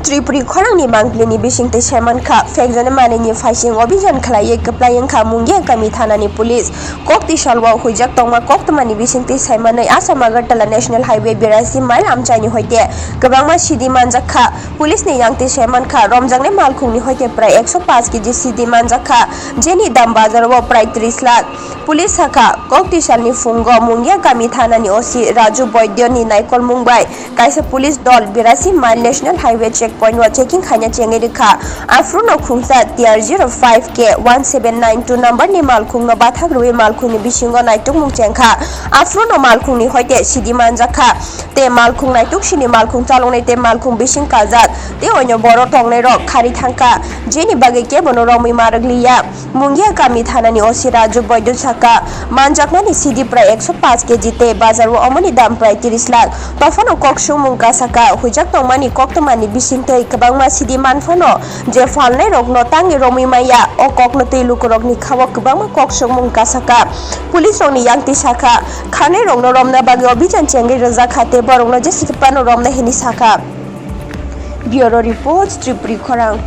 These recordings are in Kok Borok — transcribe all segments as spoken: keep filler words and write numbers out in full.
Tripuri khorangni mangpili ni bisingtwi saimankha, phekjani manwini phaising obijan khlaiwi kwplai wngkha Mungia kami thanani police. Kok tisalo huijak tongma koktwmani bisingtwi saimanwi Assam Agartala National Highway biraisi mile amchaini hoite kwbangma sidi manjakha. Police ni yangtwi saimankha, romjaknai malkhungni hoite prai ekso paanch kg sidi manjakha, jeni dam bazaro prai tris lakh. Police sakha, kok tisalni phungo Mungia kami thanani O C Raju Boidyoni naikolmung bai kaisa police dol biraisi mile National Highway checkpoint o checking khaina chengwi rwkha. Aphuru no khungsa T R zero five K one seven nine two number ni malkhung no bathak rwui malkhung ni bisingo naitukmung chengkha. Aphuru no malkhung ni hoite sidi manjakha. Te malkhung naituk sini malkhung chaloknai te malkhung bising kajak. Te oino boro tongnai rok khari thangkha. Jeni bagwi kebo no romwi ma rwkliya. Mungia kami thanani O C Raju Boidu saka, manjakmani sidi prai ekso paanch kg tei bazaro omoni dam prai tris lakh. Tophano kok sungmung kasaka, huijak tongmani koktwmani bisingtwi kwbangma sidi manphano je phalnai rokno tangwi romwi maya, o kokno twi lukurokni khao kwbangma kok sungmung kasaka. Police rokni yangtwi sakha, kharnai rokno romna bagwi obijan chengwi rwjakha tei borokno jesa phano romna hini sakha. Bureau Report, Tripuri Khorang.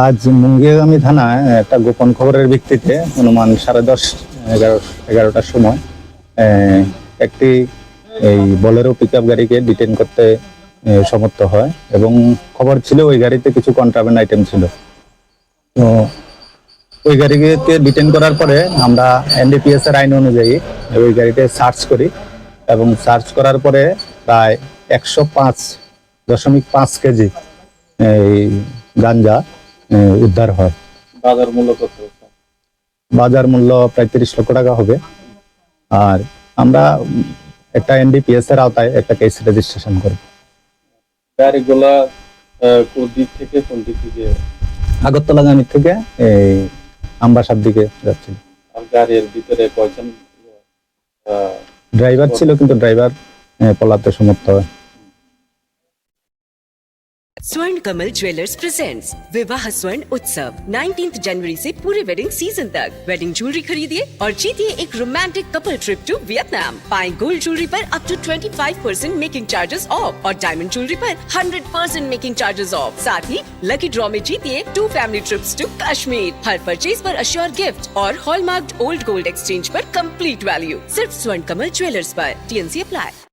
আজ মুঙ্গিয়াগামী থানায় একটা গোপন খবরের ভিত্তিতে অনুমান সাড়ে দশ, এগারো, এগারোটার সময়, এ, একটি এই বোলেরো পিকআপ গাড়িকে ডিটেন করতে, এ, সমর্থ হয় এবং খবর ছিল ওই গাড়িতে কিছু কন্ট্রাব্যান্ড আইটেম ছিল। তো ওই গাড়িকে ডিটেন করার পরে আমরা এনডিপিএস এর আইন অনুযায়ী ওই গাড়িতে সার্চ করি এবং সার্চ করার পরে প্রায় একশো পাঁচ দশমিক পাঁচ কেজি এই গাঞ্জা, এ, উদ্ধার হয়। বাজার মূল্য কত? বাজার মূল্য প্রায় তিরিশ লক্ষ টাকা হবে। আর আমরা, উম, একটা এনডিপিএস এর আওতায় একটা কেস রেজিস্ট্রেশন করি। গাড়িগুলা, আহ, কোন দিক থেকে কোন দিক থেকে? আগরতলাগামী থেকে এই আমবাসার দিকে যাচ্ছিল। আর গাড়ির ভিতরে কয়জন, আহ, ড্রাইভার ছিল, কিন্তু ড্রাইভার, এ, পলাতে সমর্থ হয়। स्वर्ण कमल ज्वेलर्स प्रेजेंट्स विवाह स्वर्ण उत्सव। नाइनटीन्थ जनवरी से पूरे वेडिंग सीजन तक वेडिंग ज्वेलरी खरीदिए और जीतिए एक romantic couple trip to Vietnam. पाएं गोल्ड ज्वेलरी पर up to twenty five percent making charges off और डायमंड ज्वेलरी पर hundred percent making charges off. साथ ही लकी ड्रॉ में जीतिए two family trips to Kashmir. हर परचेज पर अश्योर गिफ्ट और हॉलमार्क्ड ओल्ड गोल्ड एक्सचेंज पर कंप्लीट वैल्यू। सिर्फ स्वर्ण कमल ज्वेलर्स पर। T and C apply.